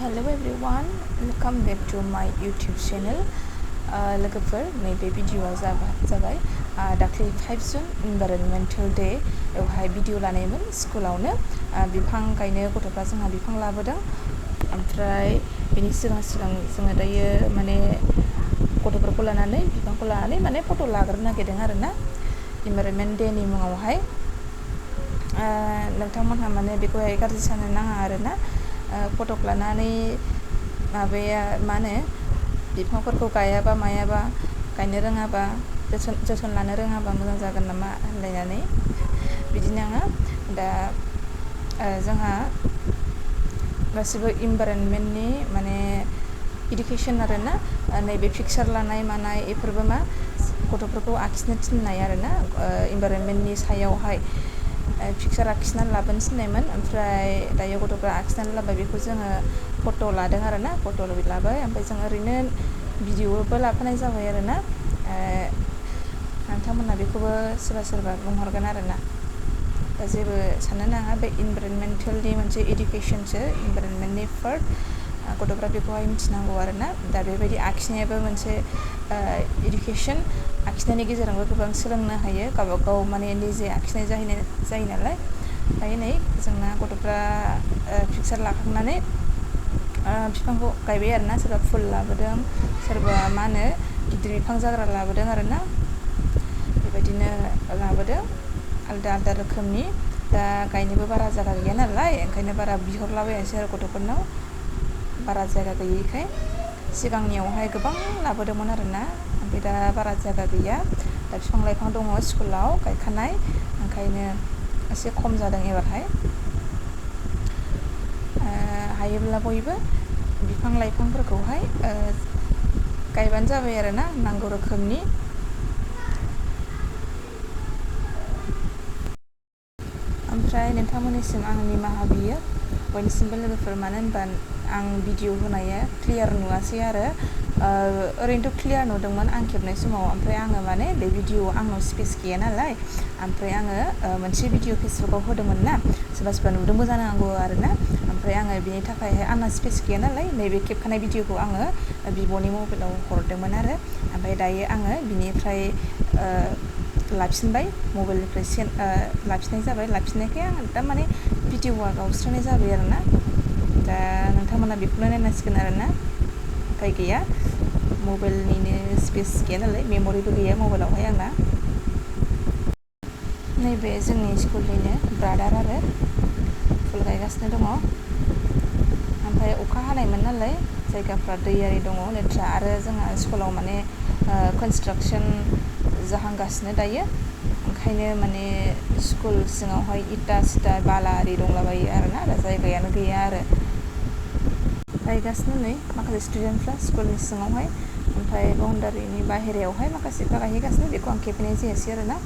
Hello everyone, welcome back to my YouTube channel. लोगोफोर नैबे भिडिअआ जाबाय दाख्लै 5 जुन इनभाइरनमेन्टेल डे बेवहाय भिडिअ लानायमोन स्कुलावनो बिफां गायनो गथ'फ्रा जोंहा बिफां लाबोदों ओमफ्राय बेनि सिगां जोङो दायो माने गथ'फोरखौ लानानै बिफांखौ लानानै माने फट' लाग्रोनो नागिरदों आरोना इनभाइरनमेन्ट डे नि मुङावहाय नोंथांमोनहा माने बेखौहाय गाज्रि साननो नाङा आरोना फट' लानानै माबाया मा होनो बिफांफोरखौ गायाबा मायाबा गायनो रोङाबा जोथोन लानो रोङाबा मोजां जागोन नामा होनलायनानै बिदि नाङा दा जोंहा गासिबो इनभाइरनमेन्टनि माने इडुकेसन आरोना नैबे पिकचार लानाय मानाय बेफोरबो मा गथ'फोरखौ आखिनो थिननाय आरोना इनभाइरनमेन्टनि सायावहाय पिकचार आखिनानै लाबोनो थिननायमोन ओमफ्राय दायो गथ'फ्रा आखिनानै लाबाय बेखौ जोङो फट' लादों आरोना फट' लाबाय ओमफ्राय जों ओरैनो भिडिअबो लाफानाय जाबाय आरोना नोंथांमोनहा बेखौबो सोरबा बुंहरगोन आरोना दा जेबो साननो नाङा बे इनभाइरनमेन्टेलनि मोनसे इडुकेसनसो इनभाइरनमेन्टनि पार्ट गथ'फ्रा बेखौहाय मिथिनांगौ आरोना दा बेबायदि आखिनायाबो मोनसे इडुकेसन आखिनायनि गेजेरजोंबो गोबां सोलोंनो हायो गावबागाव माने निजे आखिनाय जायो नालाय दायो नै जोंना गथ'फ्रा पिकचार लाखांनानै बिफांखौ गायबाय आरोना सोरबा फुल लाबोदों सोरबा मा होनो गिदिर बिफां जाग्रा लाबोदों आरोना बेबायदिनो लाबोदों आलदा रोखोमनि दा गायनोबो बारा जायगा गैया नालाय ओंखायनो बारा बिहरलाबायासै आरो गथ'फोरनाव बारा जायगा गैयैखाय सिगांनियावहाय गोबां लाबोदोंमोन आरोना ओमफ्राय दा बारा जायगा गैया दा बिफां लाइफां दङ स्कुलाव गायखानाय ओंखायनो एसे खम जादों एबारहाय हायोब्ला बयबो बिफां लाइफांफोरखौहाय गायबानो जाबाय आरोना नांगौ रोखोमनि ओमफ्राय नोंथांमोननिसिम आं निमाहा बियो बयनिसिमबो लोगोफोर मानो होनबा आं भिडिअ होनाया क्लियार नुवासै आरो ओरैनोथ' क्लियार नुदोंमोन आं खेबनाय समाव ओमफ्राय आङो माने बे भिडिअ आंनाव स्पेस गैया नालाय ओमफ्राय आङो मोनसे भिडिअ फेसबुकाव होदोंमोन ना सोरबा नुदोंबो जानो नांगौ आरोना ओमफ्राय आङो बिनि थाखायहाय आंना स्पेस गैया नालाय नैबे खेबखानाय भिडिअखौ आङो बिब'नि मबाइलाव हरदोंमोन आरो ओमफ्राय दायो आङो बिनिफ्राय लाफिनबाय मबाइलनिफ्राय लाफिननाय जाबाय लाफिननायखाय आं दा माने भिडिअआ गावस्रानाय जाबाय आरोना दा नोंथांमोना बेखौनो नायनांसिगोन आरोना उफाय गैया मबाइलनिनो स्पेस गैया नालाय मेम'रिबो गैया मबाइलावहाय आंना नैबे जोंनि स्कुलनिनो ब्रादार आरो फुल गायगासिनो दङ ओमफ्राय अखा हानायमोन नालाय जायगाफ्रा दैयारि दङ लेथ्रा आरो जोंहा स्कुलाव माने कनस्ट्राक्सन जाहांगासिनो दायो ओंखायनो माने स्कुल सिङावहाय इटा सिटा बाला आरि दंलाबायो आरोना दा जायगायानो गैया आरो गायगासिनो नै माखासे स्टुडेन्टफ्रा स्कुलनि सिङावहाय ओमफ्राय बाउन्डारिनि बाहेरायावहाय माखासेफ्रा गायहैगासिनो बेखौ आं खेबहैनाय जायासै आरोना